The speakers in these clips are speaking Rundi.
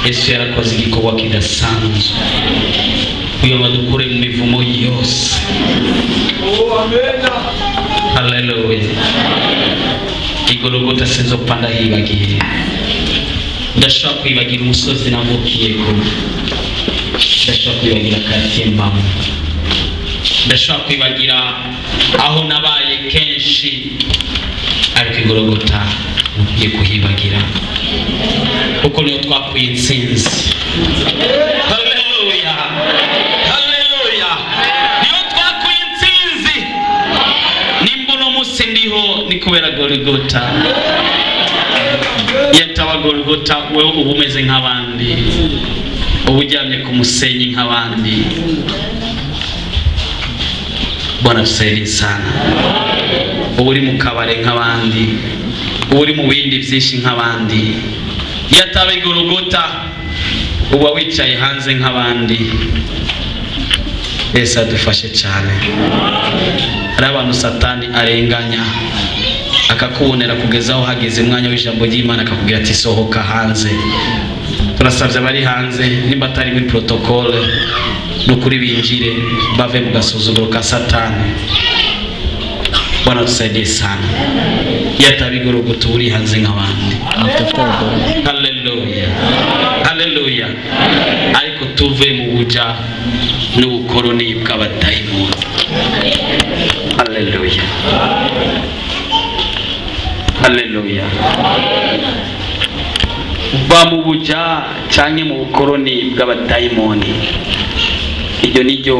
Yesu yarakoze igikorwa kidasanzwe kugira ngo adukure mu mivumo yose. Haleluya. Igorogota sinzopfa ndahibagiye, ndashobora kwibagira umusozi navukiyeko, ndashobora kwibagira quartier mbamo, ndashobora kwibagira aho nabaye kenshi, ariko igorogota ngiye kuhibagira kuko niyo twakuye intsinzi. Haleluya, haleluya, niyo twakuye intsinzi. Nimba uno munsi ndiho ni kubera Golgota. Yataba Golgota, wewe uba umeze nk'abandi, uba uryamye ku musenyi nk'abandi. Bwana tusaidie sana. Uba uri mu kabare nk'abandi, uba uri mu bindi byinshi nk'abandi. Yataba Golgota, uba wicaye hanze nk'abandi. Yesu adufashe cyane. Hari abantu Satani arenganya akakubonera kugeza aho hageze umwanya w'ijambo ry'Imana akakubwira ati sohoka hanze. Turasabye abari hanze nimba atari muri protocole nukuri binjire bave mu gasuzuguro ka Satani. Bwana tusaidie sana. Yataba Golgota uri hanze nk'abandi. Haleluya, haleluya. Ariko tuve mu buja n'ubukoroni bw'abadayimoni. Haleluya, haleluya. Va mu buja canke mu bukoroni bw'abadayimoni. Iryo niryo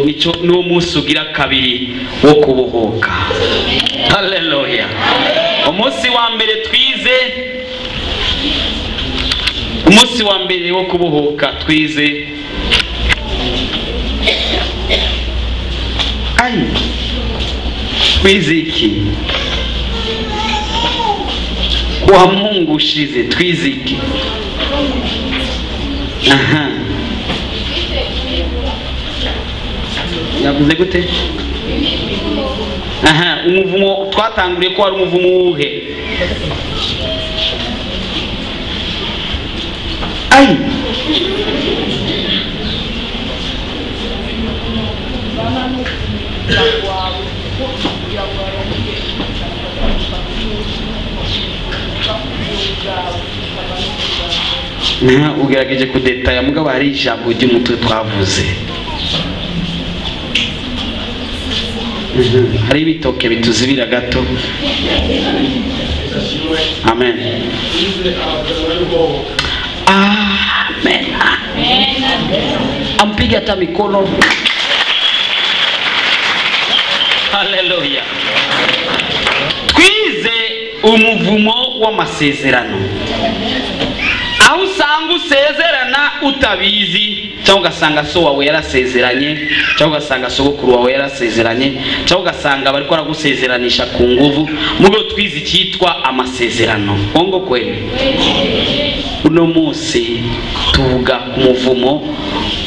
nico n'uwo munsi ugira kabiri wo kubohoka. Haleluya. Umunsi wa mbere twize, umunsi wa mbere wo kubohoka twize ai twize iki? Kwa Mungu ushize twize iki? Aha. Yavuze gute? Aha, umuvumo twatanguriye ko ari umuvumo uwuhe? Ai, ugerageje kudetaya mugabo hari ijambo ry'umutwe twavuze. Hari ibitoke bituzibira gato. Amen. Amen. Ampige hata mikono. Haleluya. Twize umuvumo w'amasezerano. Aho usanga usezerana utabizi, cyangwa ugasanga so wawe yarasezeranye, cyangwa ugasanga sogokuru wawe yarasezeranye, cyangwa ugasanga bariko baragusezeranisha ku nguvu. Mugo twize icyitwa amasezerano. Bongo kweli. Uno munsi tuvuga ku muvumo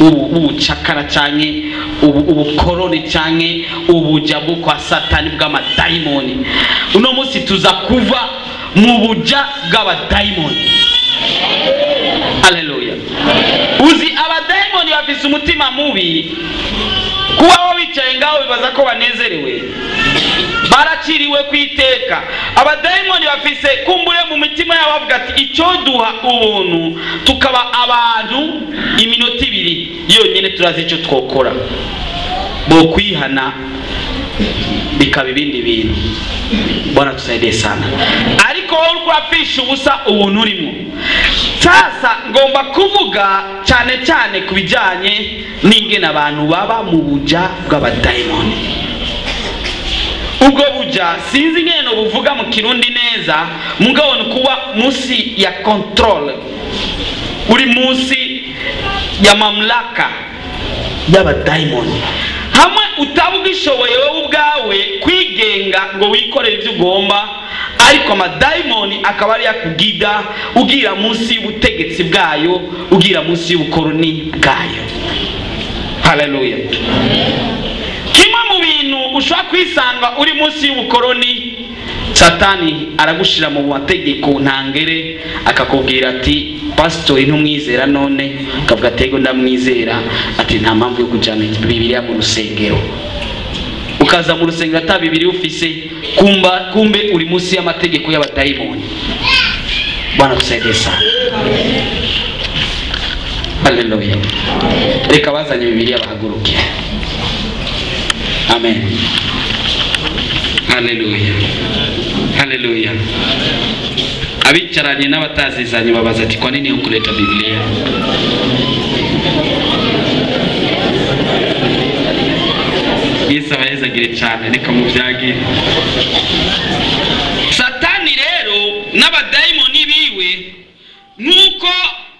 ubucakara canke ubukoroni canke ubuja bwo kwa Satani bw'amadayimoni. Uno munsi tuza kuva mu buja bw'abadayimoni. Haleluya. Uzi abadayimoni bafise umutima mubi, kuba wicaye ngaho bibaza ko banezerewe, baraciriwe kwiteka. Abadayimoni bafise kumbure mu mitima yabo bavuga ati icyo duha ubuntu tukaba abantu iminota ibiri yonyine turazi icyo twokora, bo kwihana bikaba ibindi bintu. Bwana tusaidie sana. Ariko wowe uriko urapfisha ubusa ubuntu urimo. Sasa ngomba kuvuga cyane cyane ku bijyanye n'ingene abantu baba mu buja bw'abadayimoni. Ubwo buja sinzi ingene buvuga mu Kirundi neza, mugabo ni kuba munsi ya control, uri munsi ya mamlaka y'abadayimoni. Hamwe utabugishoboye wowe ubwawe kwigenga ngo wikorere ibyo ugomba, ariko amadayimoni akaba ari yakugida ugira munsi y'ubutegetsi bwayo, ugira munsi y'ubukoroni bwayo. Haleluya. Kimwe mu bintu ushobora kwisanga uri munsi y'ubukoroni, Satani aragushira mu mategeko ntangere, akakubwira ati pastori ntumwizera none, akavuga ati ego ndamwizera, ati nta mpamvu yo kujana Bibiliya mu rusengero. Ukaza mu rusengero ata Bibiliya ufise, kumbe uri munsi y'amategeko y'abadayimoni. Bwana tusaidie sana. Haleluya. Reka bazanye Bibiliya bahaguruke. Amen. Haleluya. Haleluya. Abicaranye n'abatazizanye babaza ati kwa nini ukuleta Biblia? Yesu abayezagire cyane, reka mubyagire. Satani rero n'abadayimoni biwe, nuko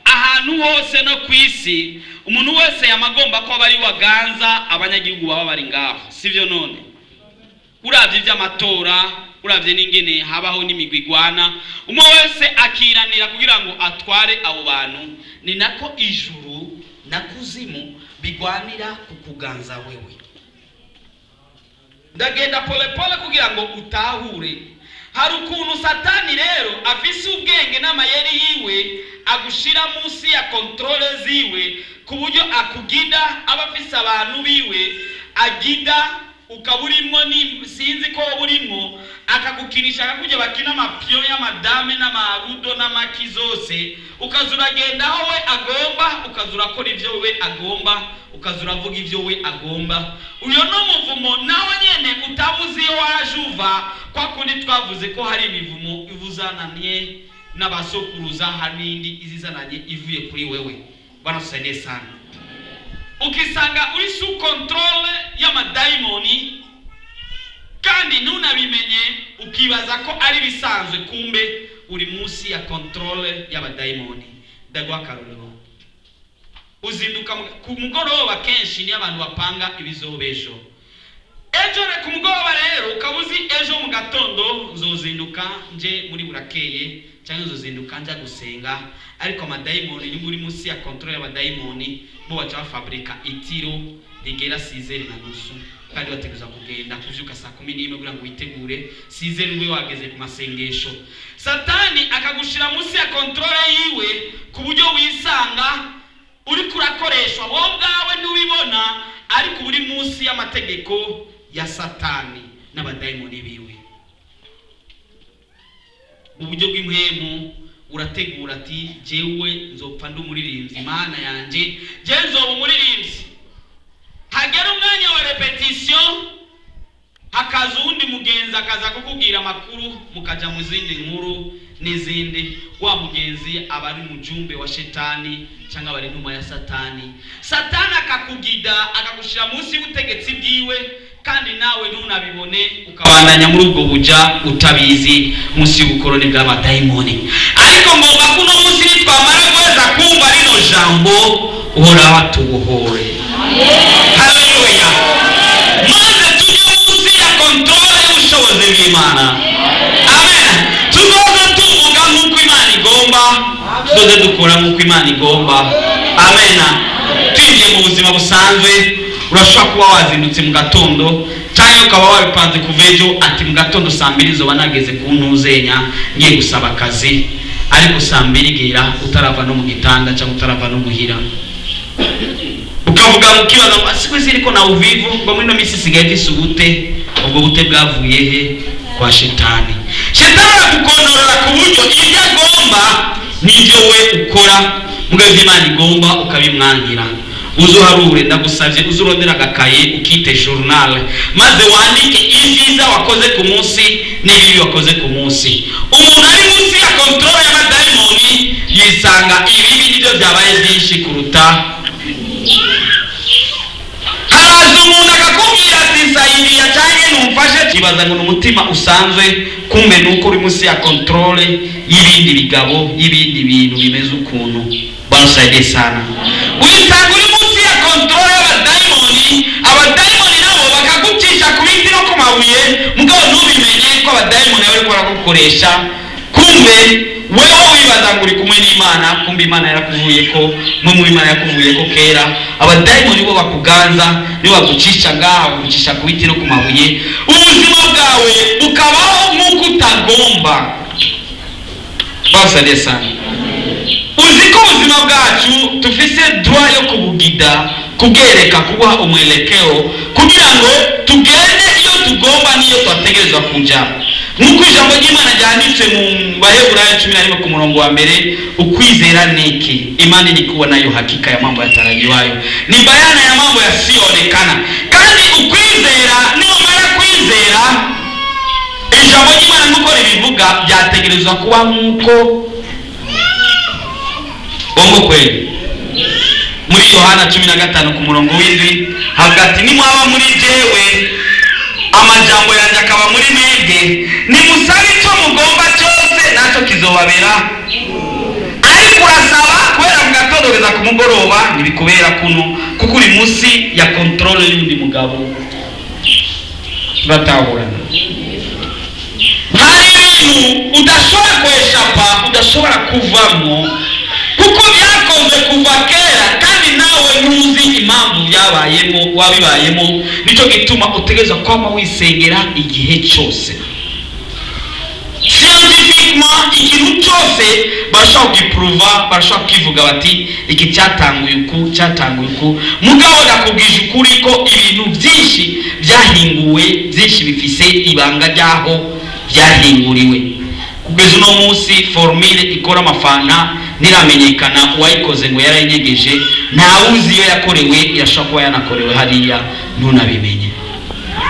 ahantu hose no kwisi umuntu wese yamagomba ko bari waganza abanyagihugu baba bari ngaho, sivyo? None uravye ivy'amatora, uravye n'ingene habaho n'imigwi igwana, umwe wese akiranira kugira ngo atware abo bantu. Ni nako ijuru na kuzimu bigwanira kukuganza wewe. Ndagenda polepole kugira ngo utahure. Hari ukuntu Satani rero afise ubwenge n'amayeri yiwe, agushira munsi ya kontrole ziwe, ku buryo akugida aba afise abantu biwe agida, ukaba urimwo ni sinzi ko urimwo, akagukinisha akakujya bakina amapyo y'amadame n'amarudo n'amaki zose, ukaza uragenda aho we agomba, ukaza urakora ibyo we agomba, ukaza uravuga ibyo we agomba. Uyo no muvumo nawe nyene utabuzi iyo waje uva, kwa kundi twavuze ko hari imivumo ivuzananye n'abasokuruza, hari n'indi izizananye ivuye kuri wewe. Bwana tusaidie sana. Ukisanga uri sous contrôle y'amadayimoni kandi ntunabimenye, ukibaza ko ari bisanzwe, kumbe uri munsi ya contrôle y'abadayimoni. Ndaguha akarorero. Uzinduka ku mugoroba, kenshi niyo abantu bapanga ibizobejo. Ejo ku mugoroba rero ukaba uzi ejo mu gatondo nzozinduka nje muri burakeye, cyangwa nzozinduka nja gusenga, ariko amadayimoni ni muri munsi ya contrôle y'abadayimoni, bo baca bafabrika itiro rigera 6h30. Kandi wategerezwa kugenda kuvyuka saa 11 kugira ngo witegure size nube wageze ku masengesho. Satani akagushira munsi ya contrôle yiwe ku buryo wisanga uri kurakoreshwa wowe ubwawe ntubibona, ariko uri munsi y'amategeko ya Satani n'abadayimoni biwe. Mu buryo bw'impwemu urategura ati jewe nzopfa ndi umuririmbyi, Imana yanje jewe nzoba umuririmbyi. Hagera umwanya wa repetition, hakaza uwundi mugenzi akaza kukubwira amakuru, mukaja mu zindi nkuru n'izindi. Wa mugenzi aba ari mujumbe wa shetani cyangwa aba ari intumwa ya Satani. Satani akakugida akagushira munsi y'ubutegetsi bwiwe, kandi nawe ntunabibone, ukabandanya muri ubwo buja utabizi, munsi y'ubukoroni bw'abadayimoni. Ariko ngomba kuno munsi nitwamara guheza kumva rino jambo, Uhoraho atubohore. Haleluya. Maze tujye munsi ya contrôle y'ubushobozi bw'Imana. Amen. Tuzoze tuvuga nk'uko Imana igomba, tuzoze dukora nk'uko Imana igomba. Amen. Twinjiye mu buzima busanzwe, urashobora kuba wazindutse mu gatondo cyangwa ukaba wabipanze kuva ejo, ati mu gatondo saa 2 zoba nageze ku ntuzenya ngiye gusaba akazi, ariko saa 2 igera utarava no mu gitanda cyangwa utarava no muhira. Ukavuga mukibaza ngo siku ziriko na uvivu, ngo muri no misi sigaye mfise ubute. Ubwo bute bwavuye he? Kwa shetani. Shetani aragukontorora ku buryo ibyo agomba n'ibyo we ukora, mugabo ibyo Imana igomba ukabimwangira. Uzuharure, ndagusavye uzurondera agakaye ukite journal, maze wandike ibyiza wakoze ku munsi n'ibibi wakoze ku munsi. Umuntu ari munsi ya contrôle y'abadayimoni yisanga ibibi nibyo byabaye byinshi kuruta. Haraza umuntu akakubwira ati nsaidia cyangwa numfashe, kibaza ngo ni umutima usanzwe, kumbe nuko uri munsi ya contrôle y'ibindi bigabo, y'ibindi bintu bimeze ukuntu. Bwana sana. Wisanga uri munsi ya contrôle y'abadayimoni, abadayimoni nabo bakagucisha ku biti no ku mabuye, mugabo ntubimenye ko abadayimoni bariko baragukoresha. Kumbe wewe wibaza ngo uri kumwe n'Imana, kumbe Imana yarakuvuyeko, mwe mu Imana yakuvuyeko kera. Abadayimoni bo bakuganza, nibo bagucisha ngaha, bagucisha ku biti no ku mabuye, ubuzima bwawe bukabaho nk'uko utagomba. Bwana sana. Uzi ko ubuzima bwacu tufise droit yo kubugida, kubwereka, kubuha umwelekeo kugira ngo tugende iyo tugomba n'iyo twategerezwa kuja. Nk'uko ijambo ry'Imana ryanditse mu Baheburayo 11 ku murongo wa 1, ukwizera niki? Imani ni kuwa nayo hakika ya mambo yatarajiwayo, ni bayana ya mambo yasiyoonekana. Kandi ukwizera, nimara kwizera ijambo ry'Imana nk'uko ribivuga, byategerezwa kuba nk'uko bongo kweli. Muri Yohana 15 ku murongo w'indwi hagati, nimwaba muri jewe amajambo yanjye akaba muri mwebwe, nimusabe icyo mugomba cyose nacyo kizobabera. Ariko urasaba kubera mu gatondo kugeza ku mugoroba ntibikubera kuno, kuko uri munsi ya contrôle y'undi mugabo. Turatahurana. Hari ibintu udashobora kweshapa, udashobora kuvamo, kuko byakozwe kuva kera kandi nawe ntuzi impamvu byabayemo, wabibayemo. Nicyo gituma utegerezwa kwama wisengera igihe cyose. Scientifiquement ikintu cyose barashobora kugiprova, barashobora kukivuga bati iki cyatanguye uku, cyatanguye uku. Mugabo ndakubwije ukuri ko ibintu byinshi byahinguwe, byinshi bifise ibanga ryaho byahinguriwe. Kugeza uno munsi formule ikora amafanta ntiramenyekana, uwayikoze ngo yarayinyegeje, ntawuzi iyo yakorewe, irashobora kuba yanakorewe hariya ntunabimenye.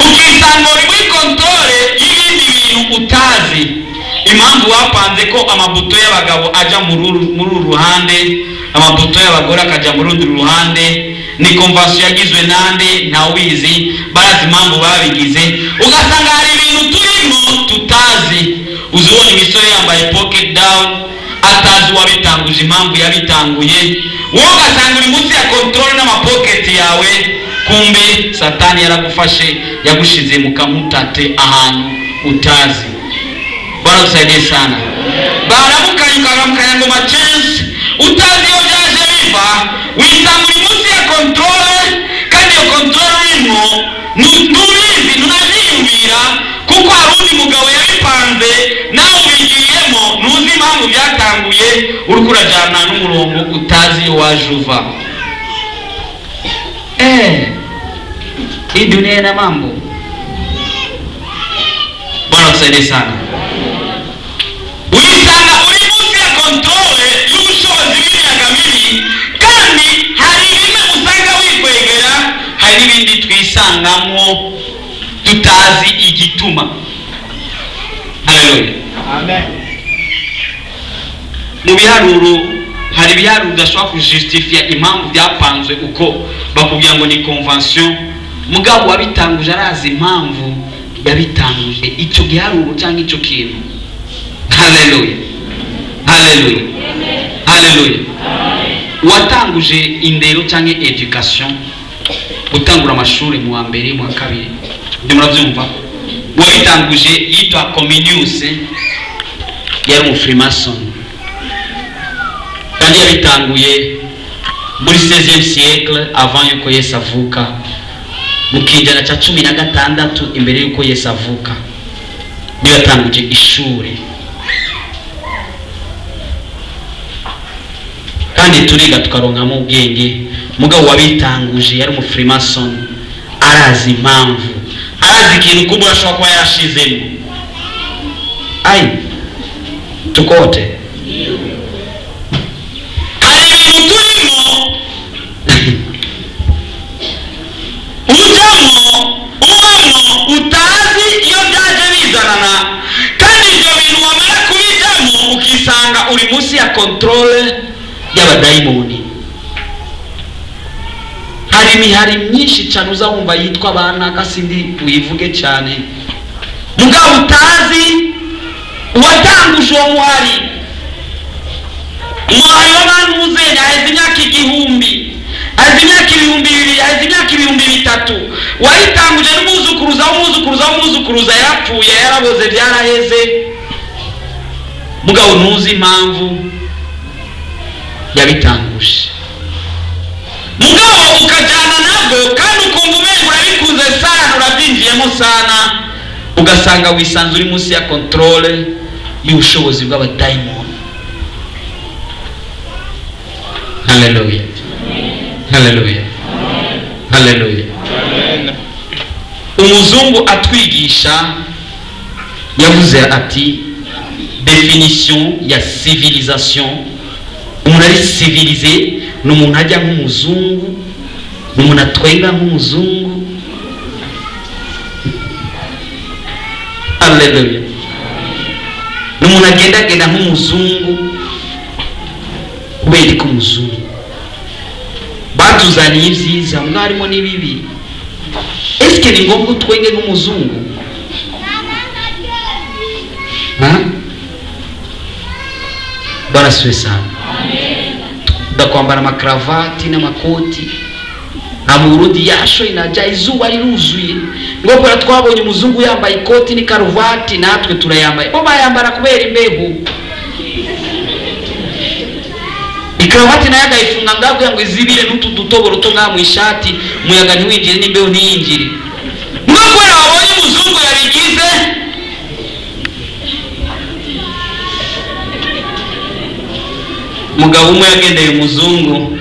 Ukisanga uri muri contrôle y'ibindi bintu utazi. Impamvu wapanze ko amabuto y'abagabo aja muri uru ruhande, amabuto y'abagore akaja mu rundi ruhande, ni convention yagizwe nande ntawubizi, barazi impamvu babigize. Ugasanga hari ibintu turimo tutazi. Uzubona imisore yambaye pocket down, atazi uwabitanguje impamvu yabitanguye. Wowe ugasanga uri munsi ya contrôle n'amapocket yawe, kumbe Satani yaragufashe, yagushize mu kamutate ahantu utazi. Bwana tusaidie sana. Baramukanya ukaramukanya ngo machensi utazi iyo byaje biva, wisanga uri munsi ya contrôle, kandi iyo contrôle urimo Ntubizi, ntunabyiyumvira, kuko hari undi mugabo yabipanze nawe ubigiyemo, ntuzi impamvu byatanguye, uriko urajyana n'umurongo utazi iyo waje uva. Hii dunia ina mambo. Bwana tusaidie sana. Wisanga uri munsi ya contrôle y'ubushobozi bw'imiyaga mibi, kandi hari bimwe usanga wikwegera, hari n'ibindi twisangamo tutazi igituma. Haleluya. Amen. Mu biharuro hari ibiharuro udashobora kujustifia impamvu byapanzwe uko, bakubwira ngo ni convention, mugabo wabitanguje arazi impamvu yabitanguje icyo giharuro cyangwa icyo kintu. Haleluya. Haleluya. Haleluya. Uwatanguje indero cyangwa education, gutangura amashuri mu wa mbere, mu wa kabiri, ibyo murabyumva, uwabitanguje yitwa Comenius, yari umufrimason, kandi yabitanguye muri 16e siècle avant yuko Yesu avuka, mu kinjana cya 16 imbere yuko Yesu avuka, niyo yatanguje ishuri. Kandi turiga tukaronkamo ubwenge. Mugabo wabitanguje yari umufrimason, arazi impamvu, arazi ikintu kubura ashobora kuba yarashizemo. Ai, tukote hari ibintu turimo ujyamo ubamo utazi iyo byaje bizanana, kandi ibyo bintu wamara kubijyamo ukisanga uri munsi ya contrôle y'abadayimoni. Hari imihari myinshi cyane uzawumva yitwa abana, kasindi uyivuge cyane, mugabo utazi uwatanguje uwo muhari. Umuhari w'abantu uzenya aheze imyaka 1000, aheze imyaka 2000, aheze imyaka 3000. Wayitanguje n'umuzukuruza w'umuzukuruza w'umuzukuruza, yarapfuye, yaraboze, byaraheze, mugabo ntuzi impamvu yabitanguje. Mugabo ukajyana nabwo, kandi ukumva umengo urabikunze sana, urabyinjiyemo sana, ugasanga wisanze uri munsi ya contrôle y'ubushobozi bw'abadayimoni. Haleluya. Haleluya. Haleluya. Umuzungu atwigisha yavuze ati definition ya civilisation, umuntu ari civilisé ni umuntu ajya nk'umuzungu, ni umuntu atwenga nk'umuzungu. Haleluya. Ni umuntu agendagenda nk'umuzungu. Kubera ko umuzungu batuzaniye ibyiza, mugabo harimo n'ibibi. Eske ni ngombwa utwenge nk'umuzungu? Bwana asifiwe sana. Ndakwambara amakravati n'amakoti, nta mu Burundi yasho inaja izuba riruzuye, ngo kubera twabonye umuzungu yambaye ikoti n'ikaruvati natwe turayambaye, bo bayambara kubera imbeho. Ikaravati nayo akayifunga ngaho kugira ngo izibire n'utu dutoboro two ngaha mu ishati, umuyaga ntiwinjire n'imbeho ntiyinjire. Ngo kubera babonye umuzungu yabigize, umugabo umwe yagendeye umuzungu,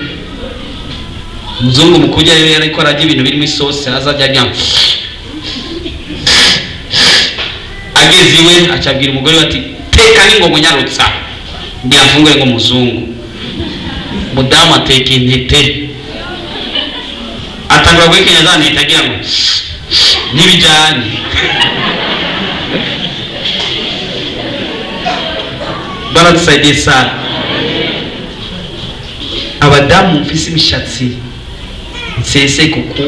umuzungu mu kurya rero yariko ararya ibintu birimo isosi, azajya arya. Ageze iwe acabwira umugore we ati teka n'ingogo nyarutsa ngira ngo muzungu. Mudamu ateka intete, atangura guhekenya za ntete agira ngo n'ibijyanye. Bwana tusaidie sana. Abadamu mfise imishatsi nsese kuku,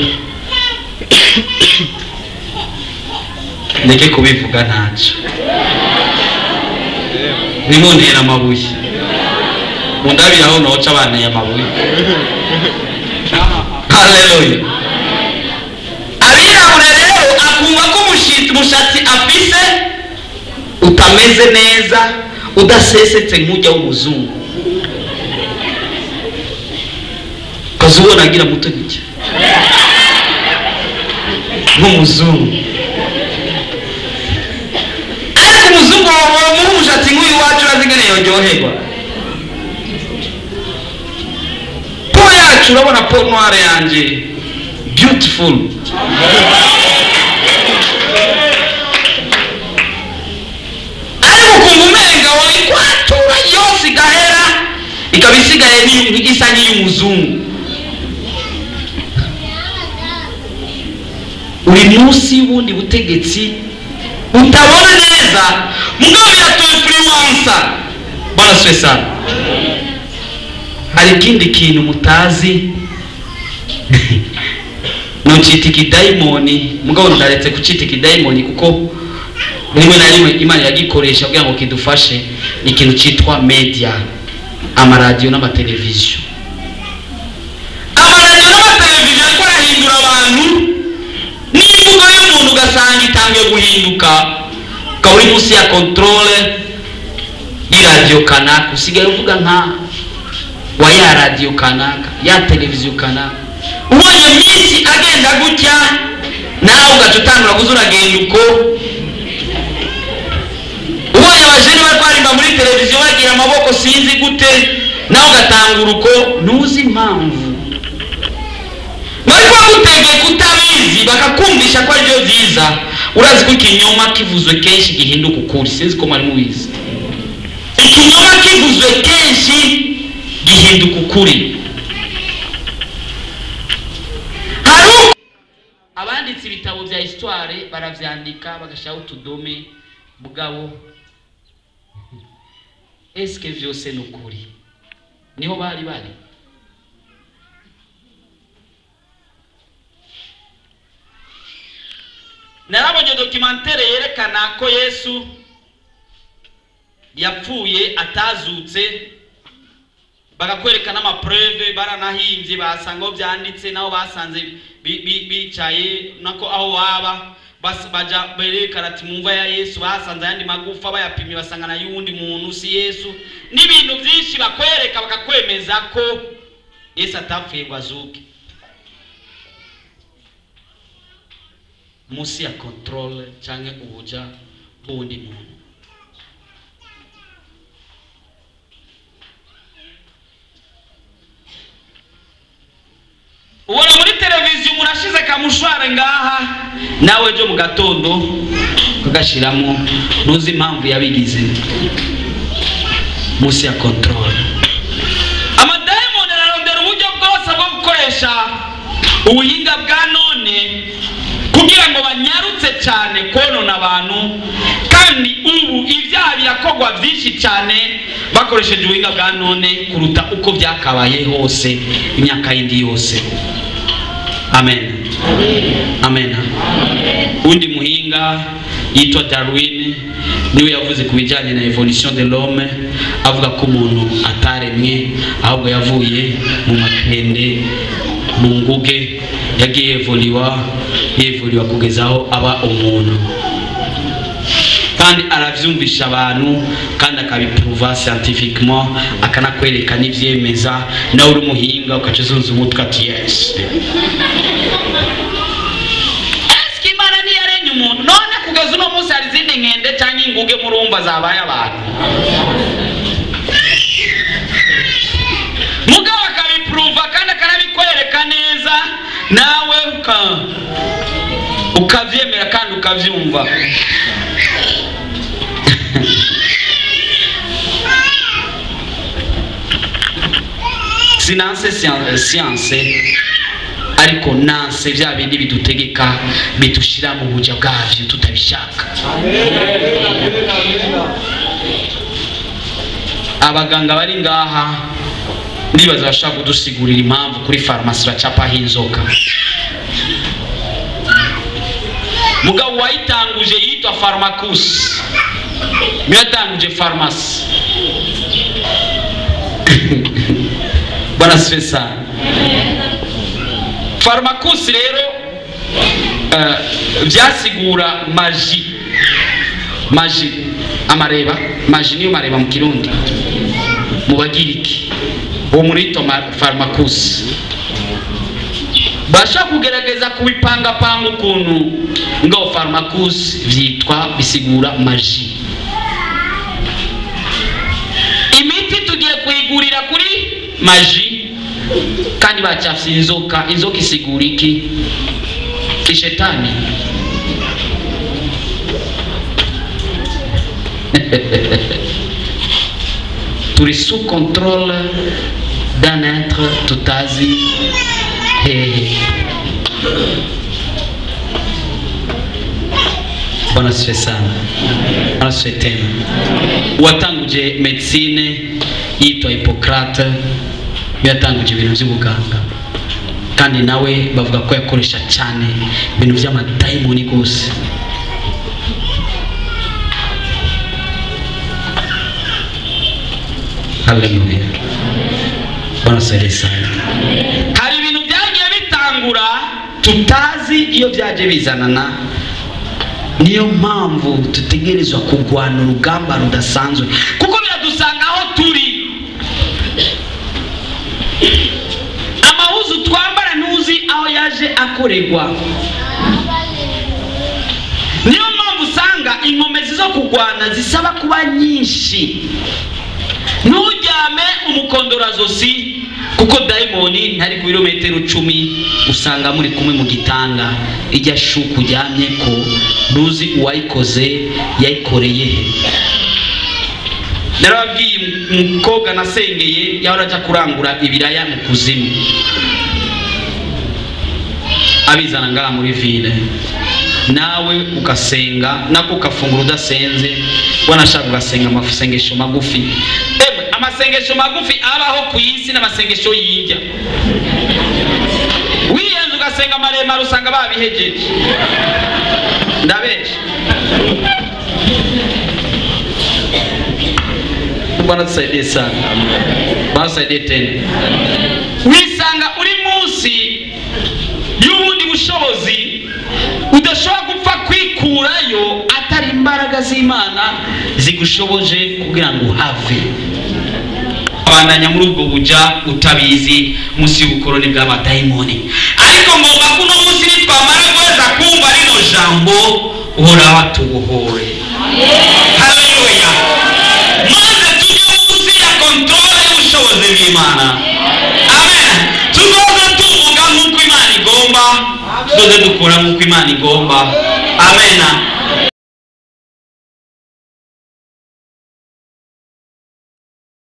ndeke kubivuga ntacyo, nimuntera amabuye, mundabiraho noca banteye amabuye. Haleluya. Abirabura rero akumva ko umushatsi afise utameze neza, udasesetse nk'ujya w'umuzungu, ukazubona agira muto gutya. Nk'umuzungu. Ariko umuzungu wamuha umushatsi nk'uyu wacu, urazi ingene yoryoherwa. Peau yacu, urabona peau noire yanje, beautiful. Ariko ukumva umenga wayikwatura yose igahera, ikaba isigaye isa nk'iy'umuzungu. Uri munsi y'ubundi butegetsi utabona neza, mugabo biratuinfluensa. Bwana asifiwe sana. Hari ikindi kintu mutazi, nucita ikidayimoni, mugabo ndaretse kucita ikidayimoni kuko rimwe na rimwe Imana iragikoresha kugira ngo kidufashe. Ni ikintu cyitwa media, amaradiyo n'amateleviziyo. Amaradiyo n'amateleviziyo ariko arahindura abantu, n'imvugo y'umuntu ugasanga itangiye guhinduka, ukaba uri munsi ya contrôle y'iradiyo kanaka, usigaye uvuga nka wa ya radiyo kanaka, ya televiziyo kanaka. Ubonye minsi agenda gutya, nawe ugaca utangura kuza uragenda uko. Ubonye abajene bari kwarimba muri televiziyo bagira amaboko sinzi gute, nawe ugatangura uko, ntuzi impamvu. Bari bagutegeka utabizi, bakakumvisha ko aribyo byiza. Urazi ko ikinyoma kivuzwe kenshi gihinduka ukuri? Sinzi ko mwari mubizi. Ikinyoma kivuzwe kenshi gihinduka ukuri. Hari abanditse ibitabo bya histoire, baravyandika bagashyiraho utudome, mugabo eske vyose ni ukuri? Niho bari bari? Narabonye documentaire yerekana ko Yesu yapfuye atazutse, bakakwereka n'amapreuves. Baranahimbye, basanga aho byanditse, naho basanze bicaye nako aho waba baja berekana ati mu mva ya Yesu basanze ayandi magufa, bayapimye basanga na y'uwundi muntu, si Yesu, n'ibintu byinshi bakwereka bakakwemeza ko Yesu atapfuye ngo azuke. Munsi ya contrôle canke ubuja bw'uwundi muntu. Ubona muri televiziyo umuntu ashize kamushware ngaha, nawe ejo mu gatondo ukagashiramo, ntuzi impamvu yabigize. Munsi ya contrôle. Amadayimoni ararondera uburyo bwose bwo gukoresha ubuhinga bwa none kugira ngo banyarutse cyane konona abantu. Kandi ubu ibyaha birakorwa byinshi cyane bakoresheje ubuhinga bwa none kuruta uko byakabaye hose imyaka yindi yose. Amen, amen. Undi muhinga yitwa Darwin niwe yavuze ku bijyanye na évolution de l'homme, avuga ko umuntu ataremwe, ahubwo yavuye mu makende, mu nguge, yagiye evoluwa, yevoluwa kugeza aho aba umuntu. Kandi aravyumvisha abantu, kandi akabiprouva scientifiquement, akanakwereka n'ivyemeza, nawe uri umuhinga ukaca uzunza umutwe ati yes. Eske Imana ntiyaremye umuntu? None kugeza uno munsi hari izindi nkende cyangwa inguge murumva zabaye abantu? Mugabo akabiprouva kandi akanabikwereka neza, nawe ukavyemera kandi ukavyumva. Sinanse science, ariko nanse bya bindi bidutegeka, bidushira mu buja bwavyo tutabishaka. Abaganga bari ngaha ndibaza bashaka kudusigurira impamvu kuri farumasi bacapaho inzoka. Mugabo wayitanguje yitwa Pharmacus, niwe yatanguje farumasi. Bwana asifiwe sana. Pharmacus rero vyasigura magie, magie amareba, magie niyo mareba mu Kirundi, mu Bagiriki. Uwo muntu yitwa Pharmacus. Bashaka kugerageza kubipangapanga ukuntu ngo pharmacus vyitwa bisigura magie. Imiti tugiye kuyigurira kuri magie kandi bacafye inzoka. Inzoka isigura iki? Kishetani. Turi sous contrôle d'un être tutazi hehe. Bwana asifiwe sana. Bwana asifiwe tena. Uwatanguje medicine yitwa Hippocrate, yatanguje ibintu by'ubuganga, kandi nawe bavuga ko yakoresha cyane ibintu by'amadayimoni gose. Haleluya. Bwana asifiwe sana. Hari ibintu byagiye bitangura tutazi iyo byaje bizanana. Niyo mpamvu tutegerezwa kugwana urugamba rudasanzwe, kuko biradusanga aho turi. Amahuzu twambara ntuzi aho yaje akorerwa. Niyo mpamvu usanga inkomezi zo kugwana zisaba kuba nyinshi. Nturyame umukondorazosi, kuko dayimoni ntari ku birometero 10 usanga muri kumwe mu gitanda. Ijya shuku uryamye ko ntuzi uwayikoze yayikoreye he. Narababwiye umukobwa nasengeye yahora aja kurangura ibiraya mu kuzimu, abizana ngaha muri ville. Nawe ugasenga nako ukafungura udasenze, wanashaka ugasenga amasengesho magufi. Emwe amasengesho magufi abaho ku isi n'amasengesho y'injya. Wiyenze ugasenga maremare usanga babihejeje. Ndabesha. Bwana tusaidie sana. Bwana tusaidie tena. Wisanga uri munsi y'ubundi bushobozi udashobora gupfa kwikurayo atari imbaraga z'Imana zigushoboje kugira ngo uhave. Abandanya muri ubwo buja utabizi munsi y'ubukoroni bw'abadayimoni. Ariko ngomba kuno munsi nitwamara guheza kumva rino jambo, Uhoraho atubohore. Haleluya. Maze tujye munsi ya kontrole y'ubushobozi bw'Imana. Amen. Tuzoze tuvuga nk'uko Imana igomba, tuzoze dukora nk'uko Imana igomba. Amen.